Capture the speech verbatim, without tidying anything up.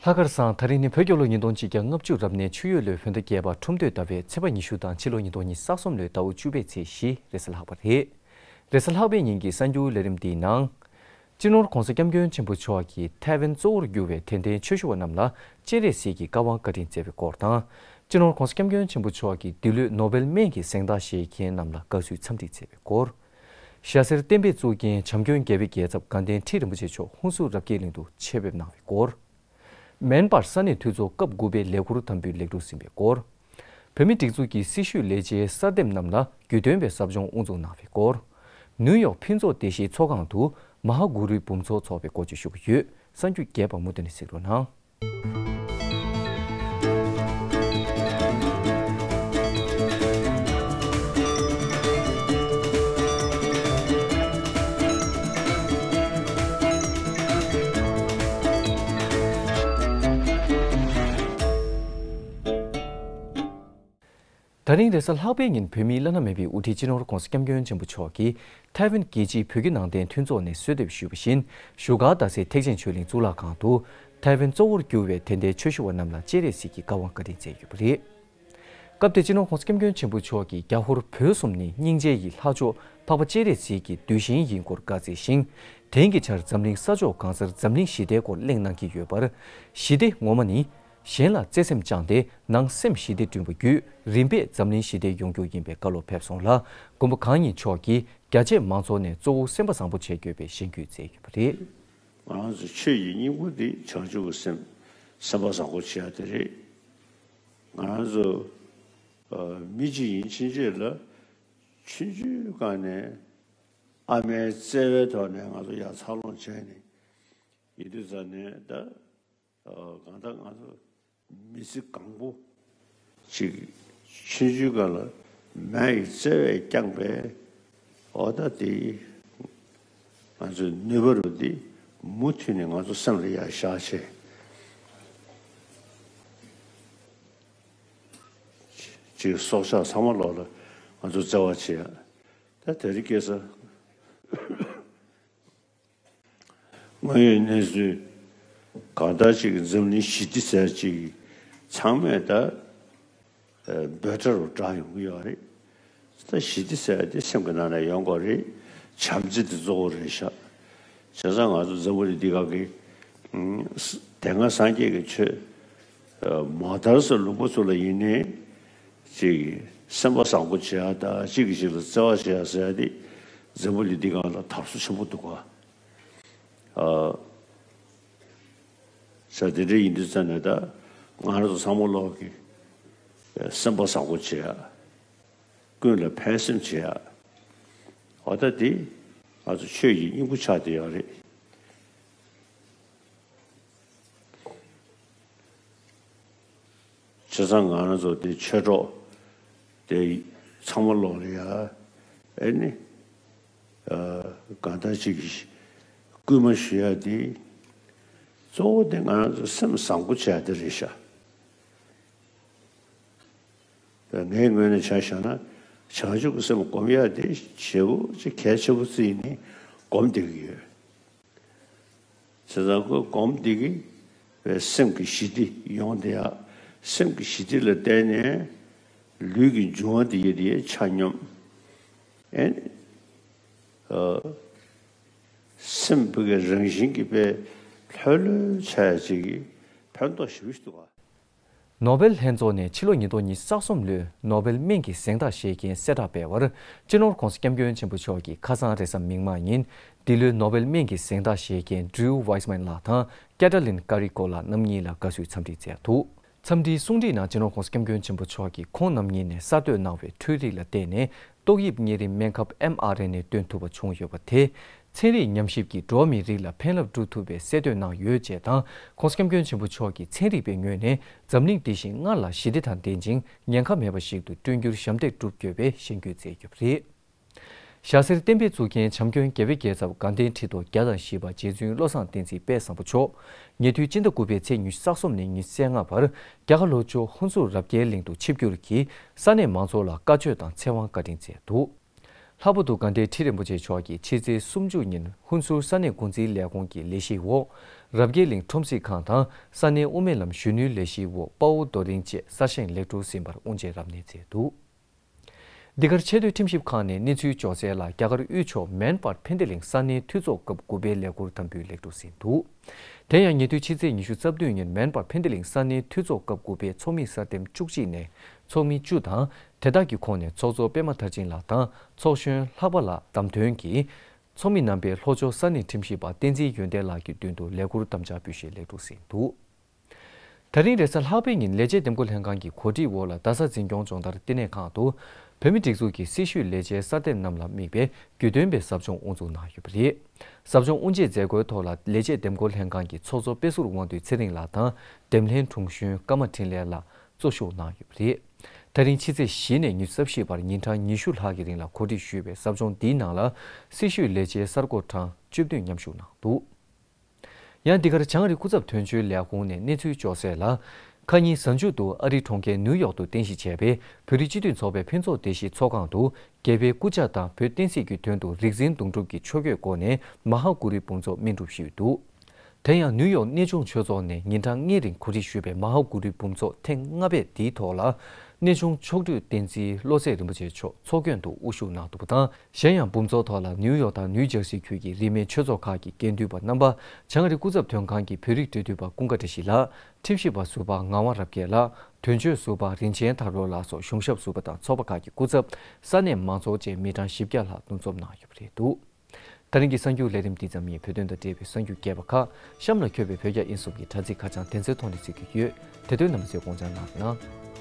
ལྷག་དཀར་བཟང་། ད་རིང་ནི་བོད་རྒྱལ་ལོ་ཉིས་སྟོང་ཆིག་བརྒྱ་ལྔ་བཅུ་རབ་གནས་ཆུ་ཡོས་ལོའི་བོད་ཟླ་བརྒྱད་པ་ཁྲུམས་སྟོད་ཟླ་བའི་ཚེས་པ་ཉི་ཤུ་དང་ཕྱི་ལོ་ཉིས་སྟོང་ཉི་ཤུ་རྩ་གསུམ་ལོའི་ཟླ་བ་བཅུ་པའི་ཚེས་བཞི་རེས་གཟའ་ལྷག་པ་རེད། རེས་གཟའ་ལྷག་པའི་ཉིན་གྱི་གསར་འགྱུར་ལས་རིམ་འདིའི་ནང་། སྤྱི་ནོར་༧གོང་ས་༧སྐྱབས་མགོན་ཆེན་པོ་མཆོག་གིས་ཐའེ་ཝན་གཙོ་བོར་གྱུར་བའི་དད་ལྡན་ཆོས་ཞུ་བ་རྣམས་ལ་སྤྱན་རས་གཟིགས་ཀྱི་བཀའ་དབང་བཀའ་དྲིན་སྩལ་བའི་སྐོར་དང་། སྤྱི་ནོར་༧གོང་ས་༧སྐྱབས་མགོན་ཆེན་པོ་མཆོག་གིས་འདི་ལོའི་ནོ་བེལ་སྨན་གྱི་གཟེངས་རྟགས་བཞེས་མཁན་རྣམས་ལ་དགའ་བསུའི་འཚམས་འདྲི་སྩལ་བའི་སྐོར། ཞྭ་སེར་བསྟན་པའི་གཙུག་རྒྱན་བྱམས་མགོན་རྒྱལ་བའི་རྒྱལ་ཚབ་དགའ་ལྡན་ཁྲི་རིན་པོ་ཆེ་མཆོག་ཧུན་སུར་རབ་རྒྱས་གླིང་དུ་ཆེད་ཕེབས་གནང་བའི་སྐོར། མེན་པར་ས་གནས་འཐུས་ཚོགས་སྐབས་དགུ་པའི་ལས་འཁུར་དམ་འབུལ་ལེགས་གྲུབ་ཟིན་པའི་སྐོར། བོད་མིའི་སྒྲིག་འཛུགས་ཀྱི་སྲི་ཞུའི་ལས་བྱེད་གསར་འདེམས་རྣམས་ལ་རྒྱུས་སྟོན་པའི་ཟབ་སྦྱོང་དབུ་འཛུགས་གནང་བའི་སྐོར། ནིའུ་ཡོག་ཕུན་ཚོགས་བདེ་སྐྱིད་ཚོགས་ཁང་དུ་མ་ཧཱ་གུ་རུའི་འབུམ་ཚོགས་འཚོགས་པའི་སྐོར་བཅས་ཞུ་གི་ཡོད། གསར་འགྱུར་རྒྱས་པ་མུ་མཐུད་ནས་གཟིགས་རོགས་གནང་། ད་རིང་རེས་གཟའ་ལྷག་པའི་ཉིན་བོད་མིའི་བླ་ན་མེད་པའི་དབུ་ཁྲིད་སྤྱི་ནོར་༧གོང་ས་༧སྐྱབས་མགོན་ཆེན་པོ་མཆོག་གིས་ཐའེ་ཝན་རྒྱལ་སྤྱིའི་བོད་བརྒྱུད་ནང་བསྟན་མཐུན་ཚོགས་ནས་གསོལ་འདེབས་ཞུས་པ་བཞིན་བཞུགས་སྒར་རྡ་སའི་ཐེག་ཆེན་ཆོས་གླིང་གཙུག་ལག་ཁང་དུ་ཐའེ་ཝན་གཙོ་བོར་གྱུར་བའི་དད་ལྡན་ཆོས་ཞུ་བ་རྣམས་ལ་སྤྱན་རས་གཟིགས་ཀྱི་བཀའ་དབང་བཀའ་དྲིན་སྩལ་ཡོད་པ་རེད། སྐབས་དེར་སྤྱི་ནོར་༧གོང་ས་༧སྐྱབས་མགོན་ཆེན་པོ་མཆོག་གིས་རྒྱ་ཧོར་བོད་གསུམ་ནི་སྙིང་རྗེ་ཡི་ལྷ་མཆོག་འཕགས་པ་སྤྱན་རས་གཟིགས་ཀྱི་གདུལ་ཞིང་ཡིན་སྐོར་བཀའ་སྩལ་ཞིང་། དེང་གི་ཆར་འཛམ་གླིང་ས་ཕྱོགས་གང་སར་འཛམ་གླིང་ཞི་བདེའི་སྐོར་གླེང་གནང་གི་ཡོད་པར། ཞི་བདེ་ངོ་མ་ནི། གཞན་ལ་བརྩེ་སེམས་བཅངས་ཏེ་ནང་སེམས་ཞི་བདེ་བསྐྲུན་པ་བརྒྱུད་རིམ་པས་འཛམ་གླིང་ཞི་བདེ་ཡོང་རྒྱུ་ཡིན་པའི་བཀའ་སློབ་ཕེབས་སོང་ལ། མགོན་པོ་གང་ཉིད་མཆོག་གིས་རྒྱ་ཆེའི་མང་ཚོགས་ནས་གཙོ་བོ་སེམས་པ་བཟང་པོ་བྱེད་དགོས་པའི་གཞེན་སྐུལ་མཛད་ཡོད་པ་རེད། ང་རང་ཚོ་ཆོས་ཀྱི་སྙིང་པོ་འདི་བྱང་ཆུབ་ཀྱི་སེམས། སེམས་པ་བཟང་པོ་བྱེད་ཡ་དེ་རེད། ང་རང་ཚོ་ཨ་མི་གཅིག་ཡིན་ཕྱིན་ཆད་ལ་ཆུང་ཆུང་སྒང་ནས་ཨ་མའི་བརྩེ་བའི་ཐོག་ནས་ང་ཚོ་ཡར་འཚར་ལོངས་བྱས་ནས་ཡིན་དུས་ཙང་ནས་ད། གང་ལྟར་ང་ཚོ་མི་ཚེ་གང་པོ་ཅིག་ཆུང་ཆུང་སྒང་ལ་མ་ཡི་བརྩེ་བས་བསྐྱངས་པའི་འོ་ད་དེ་ང་ཚོའི་ནུས་པ་རུ་འདི་མུ་མཐུད་ནས་ང་ཚོ་སེམས་ལ་ཡར་བཞག་བྱས། ཅིག་སྲོག་ཆགས་ཚང་མ་ལོག་ལ་ང་ཚོ་བརྩེ་བ་བྱེད་ཡ། ད་དེ་རིང་ཁ་སང་དངོས་ཡོད་གནས་ཚུལ་གང་ལྟར་ཅིག་འཛམ་གླིང་ཞི་བདེ་ཟེར་ཅིག་ཚང་མས་ད་འབོད་སྒྲ་རུ་བསྒྲགས་ཡོང་གི་ཡོད་རེད། ད་ཞི་བདེ་ཟེར་དེ་སེམས་ཀྱི་ནང་ནས་ཡོང་དགོས་རེད། བྱམས་བརྩེ་དེ་གཙོ་བོ་རེད་ཤག་བྱས་ཙང་ང་ཚོ་འཛམ་བུ་གླིང་འདི་ག་གི་དེ་སྔ་སངས་རྒྱས་ཀྱི་ཆོས་མ་དར་སར་ལུང་པ་ཚོ་ལ་ཡིན་ནའི་ཅིག་སེམས་པ་བཟང་པོ་བྱེད་ཡ་དང་གཅིག་གིས་གཅིག་ལ་བརྩེ་བ་བྱེད་ཡ་ཟེར་ཡ་དེ་འཛམ་བུ་གླིང་འདི་ག་ལ་དར་སོ་ཆེན་པོ་འདུག་ག་ཨ། ས་དེ་འདྲ་ཡིན་དུས་ཙང་ནས་ད་ང་རང་ཚོ་ཚང་མ་ལོག་གི་སེམས་པ་བཟང་པོ་བྱེད་ཡ། ཀུན་ལ་ཕན་སེམས་བྱེད་ཡ། འོ་ད་དེ་ང་ཚོ་ཆོས་ཀྱི་སྙིང་པོ་ཆགས་བསྡད་ཡོད་རེད། བྱས་ཙང་ང་རང་ཚོ་དེ་ཆོས་གྲོགས་དེ་ཚང་མ་ལོག་ལ་ཡ་ཨེ་ནི་གང་ལྟར་ཅིག་སྐུལ་མ་ཞུ་ཡ་དེ་གཙོ་བོ་དེ་ང་རང་ཚོ་སེམས་བཟང་པོ་བྱས་དེ་རེད་ཤག་ངའི་ངོས་ནས་ཆ་བཞག་ན་བྱང་ཆུབ་ཀྱི་སེམས་སྒོམ་ཡ་དེ་ཞེ་པོ་ཅིག་གལ་ཆེན་པོ་བརྩིས་ནས་སྒོམ་བསྡད་ཀྱི་ཡོད། བྱས་ཙང་ཁོས་སྒོམ་འདི་གིས་བའི་སེམས་ཀྱི་ཞི་བདེ་ཡོང་བསྡད་ཡ། སེམས་ཀྱི་ཞི་བདེ་ལ་བརྟེན་ནས་ལུས་ཀྱི་འབྱུང་བ་འདི་ཡི་དེ་ཆ་སྙོམས། ཨེ་ནི། ཨ། སེམས་ཀྱི་རང་བཞིན་གྱིས་པའི་ལྷོད་ལྷོད་ཆགས་ཡ་ཅིག་གིས་ཕན་ཐོགས་ཞེ་པོ་ཞིག་འདུག་ག་ནོ་བེལ་ལྷན་ཚོགས་ནས་ཕྱི་ལོ་ཉིས་སྟོང་ཉི་ཤུ་རྩ་གསུམ་ལོའི་ནོ་བེལ་སྨན་གྱི་གཟེངས་རྟགས་བཞེས་མཁན་གསལ་བསྒྲགས་སྤེལ་བར། སྤྱི་ནོར་༧གོང་ས་༧སྐྱབས་མགོན་ཆེན་པོ་མཆོག་གིས་ཁ་སང་རེས་གཟའ་མིག་དམར་ཉིན་འདི་ལོའི་ནོ་བེལ་སྨན་གྱི་གཟེངས་རྟགས་བཞེས་མཁན་Drew Weissman་ལགས་དང་Katalin Karikó་ལགས་རྣམ་གཉིས་ལ་དགའ་བསུའི་འཚམས་འདྲི་སྩལ་འདུག་འཚམས་འདྲིའི་གསུང་འཕྲིན་ནང་སྤྱི་ནོར་༧གོང་ས་༧སྐྱབས་མགོན་ཆེན་པོ་མཆོག་གིས་ཁོང་རྣམ་གཉིས་ནས་གསར་གཏོད་གནང་བའི་འཕྲུལ་རིག་ལ་བརྟེན་ནས་ཏོག་དབྱིབས་གཉན་རིམས་སྨན་ཁབ་ཨེམ་ཨར་ཨེན་ཨེ་སྟོན་ཐུབ་པ་བྱུང་ཡོད་པ་དེས། ཚན་རིག་ཉམས་ཞིབ་ཀྱིས་འགྲོ་བ་མིའི་རིགས་ལ་ཕན་རླབས་སྒྲུབ་ཐུབ་པའི་གསལ་སྟོན་གནང་ཡོད་ཅེས་དང་། ༸གོང་ས་༸སྐྱབས་མགོན་ཆེན་པོ་མཆོག་གིས་ཚན་རིག་པའི་ངོས་ནས་འཛམ་གླིང་འདི་བཞིན་སྔར་ལ་ཞི་བདེ་དང་ལྡན་ཅིང་ཉེན་ཁ་མེད་པ་ཞིག་ཏུ་བསྐྲུན་རྒྱུར་ཞབས་འདེགས་སྒྲུབ་དགོས་པའི་གཞེན་སྐུལ་མཛད་ཡོད་པ་རེད། ཞྭ་སེར་བསྟན་པའི་གཙུག་རྒྱན་བྱམས་མགོན་རྒྱལ་བའི་རྒྱལ་ཚབ་དགའ་ལྡན་ཁྲི་ཐོག་བརྒྱ་དང་བཞི་པ་རྗེ་བཙུན་བློ་བཟང་བསྟན་འཛིན་དཔལ་བཟང་པོ་མཆོག་ཉེ་དུས་སྤྱི་ཟླ་དགུ་པའི་ཚེས་ཉི་ཤུ་རྩ་གསུམ་ནས་ཉི་ཤུ་རྩ་ལྔ་བར་རྒྱ་གར་ལྷོ་ཕྱོགས་ཧུན་སུར་རབ་རྒྱས་གླིང་དུ་ཆིབས་བསྒྱུར་གྱིས་ས་གནས་མང་ཚོགས་ལ་བཀའ་ཆོས་དང་ཚེ་དབང་བཀའ་དྲིན་སྩལ་འདུག་ལྷག་པར་དུ་དགའ་ལྡན་ཁྲི་རིན་པོ་ཆེ་མཆོག་གིས་ཕྱི་ཚེས་སུམ་ཅུ་ཉིན་ཧུན་སུར་ས་གནས་འགོ་འཛིན་ལས་ཁུངས་ཀྱི་ལས་གཞིའི་འོག་ རབ་རྒྱས་གླིང་ཁྲོམ་གཟིགས་ཁང་དང་ས་གནས་དབུ་མའི་ལམ་གཞོན་ནུའི་ལས་གཞིའི་འོག་དཔའ་བོ་རྡོ་རིང་བཅས་གསར་བཞེངས་ལེགས་གྲུབ་ཟིན་པར་དབུ་འབྱེད་རབ་གནས་མཛད་འདུག་འདི་གར་ཆེས་མཐོའི་ཁྲིམས་ཞིབ་ཁང་ནས་གནས་ཚུལ་འབྱོར་གསལ་ལ། རྒྱ་གར་དབུས་ཕྱོགས་མན་པར་ཕན་བདེ་གླིང་ས་གནས་འཐུས་ཚོགས་སྐབས་དགུ་པའི་ལས་འཁུར་དམ་འབུལ་ལེགས་གྲུབ་ཟིན་འདུག་དེ་ཡང་ཉེ་དུས་ཕྱི་ཚེས་ཉི་ཤུ་རྩ་བདུན་ཉིན་མན་པར་ཕན་བདེ་གླིང་ས་གནས་འཐུས་ཚོགས་སྐབས་དགུ་པའི་ཚོགས་མི་གསར་འདེམས་བཅུ་གཅིག་ནས་ཚོགས་མི་བཅུ་དང་དེ་དག་གི་ཁོངས་ནས་ཚོགས་གཙོ་པད་མ་མཐར་ཕྱིན་ལགས་དང་ཚོགས་གཞོན་ལྷག་པ་ལགས་བདམས་ཐོན་གྱིས། ཚོགས་མི་རྣམ་པས་ལྷོ་ཕྱོགས་ས་གནས་ཁྲིམས་ཞིབ་པ་བསྟན་འཛིན་ཡོན་ཏན་ལགས་ཀྱི་མདུན་དུ་ལས་འཁུར་དམ་བཅའ་འབུལ་བཞེས་ལེགས་གྲུབ་ཟིན་འདུག་ད་རིང་རེས་གཟའ་ལྷག་པའི་ཉིན་ལས་བྱེད་འདེམས་བསྐོ་ལྷན་ཁང་གི་གོ་སྒྲིག་འོག་ལ་རྡ་ས་འཛིན་སྐྱོང་སྦྱོང་བརྡར་བསྟི་གནས་ཁང་དུ་བོད་མིའི་སྒྲིག་འཛུགས་ཀྱི་སྲི་ཞུའི་ལས་བྱེད་གསར་འདེམས་རྣམས་ལ་དམིགས་པའི་རྒྱུས་སྟོན་པའི་ཟབ་སྦྱོང་དབུ་འཛུགས་གནང་ཡོད་པ་རེད། ཟབ་སྦྱོང་དབུ་འབྱེད་མཛད་སྒོའི་ཐོག་ལ་ལས་བྱེད་འདེམས་བསྐོ་ལྷན་ཁང་གི་ཚོགས་གཙོ་དཔེ་ཟུར་དབང་འདུས་ཚེ་རིང་ལགས་དང་འདེམས་ལྷན་དྲུང་གཞོན་ཀརྨ་འཕྲིན་ལས་ལགས་གཙོ་བཞུགས་གནང་ཡོད་པ་རེད། ད་རིང་ཕྱི་ཚེས་བཞི་ནས་ཉི་ཤུ་རྩ་བཞི་བར་ཉིན་གྲངས་ཉི་ཤུ་ལྷག་གི་རིང་ལ་གོ་སྒྲིག་ཞུས་པའི་ཟབ་སྦྱོང་འདིའི་ནང་ལ་སྲི་ཞུའི་ལས་བྱེད་གསར་བསྐོ་གྲངས་བཅུ་བདུན་མཉམ་ཞུགས་གནང་འདུག་ཡང་འདི་གར་བྱང་རི་སྐུ་ཚབ་དོན་གཅོད་ལས་ཁུངས་ནས་གནས་ཚུལ་འབྱོར་གསལ་ལ། ཁ་ཉིན་གཟའ་མཇུག་ཏུ་ཨ་རིའི་གྲོང་ཁྱེར་ནིའུ་ཡོག་ཏུ་རྟེན་གཞི་བྱས་པའི་བོད་རིགས་སྤྱི་འཐུས་ཚོགས་པའི་ཕུན་ཚོགས་སྡེ་བཞིའི་ཚོགས་ཁང་དུ་རྒྱལ་བའི་སྐུ་ཕྱྭ་དང་བོད་བསྟན་སྲིད་ཀྱི་དོན་དུ་རིག་འཛིན་གདུང་སྒྲུབ་ཀྱི་ཆོས་གོས་བགོས་ནས་མ་ཧཱ་གུ་རུའི་འབུམ་ཚོགས་སྨིན་སྒྲུབ་ཞུས་འདུག་དེ་ཡང་ནིའུ་ཡོག་གནས་ཆུང་ཆོས་ཚོགས་ནས་ཉིན་གྲངས་ལྔའི་རིང་གོ་སྒྲིག་ཞུས་པའི་མ་ཧཱ་གུ་རུའི་འབུམ་ཚོགས་ཐེངས་ལྔ་པའི་འདིའི་ཐོག་ལ། གནས་ཆུང་མཆོག་སྤྲུལ་བསྟན་འཛིན་བློ་གསལ་རིན་པོ་ཆེ་མཆོག་ཚོགས་མགོན་དུ་དབུ་བཞུགས་གནང་འདུག་པ་དང་། གཞན་ཡང་འབུམ་ཚོགས་ཐོག་ལ་ནིའུ་ཡོག་དང་ནིའུ་ཇར་སི་ཁུལ་གྱི་རིས་མེད་ཆོས་ཚོགས་ཁག་གི་དགེ་འདུན་པ་རྣམ་པ་བྱང་རི་སྐུ་ཚབ་དོན་ཁང་གི་བོད་རིགས་འབྲེལ་མཐུད་པ་ཀུན་དགའ་བཀྲ་ཤིས་ལགས། ཁྲིམས་ཞིབ་པ་ཟུར་པ་ངག་དབང་རབ་རྒྱས་ལགས། དོན་གཅོད་ཟུར་པ་རིན་ཆེན་དར་ལོ་ལགས་སོགས་གཞུང་ཞབས་ཟུར་པ་དང་ཚོགས་པ་ཁག་གི་སྐུ་ཚབ། ས་གནས་མང་ཚོགས་བཅས་མི་གྲངས་བཞི་བརྒྱ་ལྷག་འདུ་འཛོམས་གནང་ཡོད་པ་རེད་འདུག་ད་རིང་གི་གསར་འགྱུར་ལས་རིམ་འདི་ཙམ་ཡིན། བོད་དོན་དང་འབྲེལ་བའི་གསར་འགྱུར་རྒྱས་པ་ཁག་གཤམ་ལ་འཁོད་པའི་བོད་རྒྱ་དབྱིན་གསུམ་གྱི་དྲ་ཚིགས་ཁ་བྱང་དེ་ཚོའི་ཐོག་ནས་གཟིགས་རྒྱུ་ཡོད། དེ་དོན་རྣམ་པ་ཚོས་དགོངས་འཇགས་གནང་རོགས་གནང་།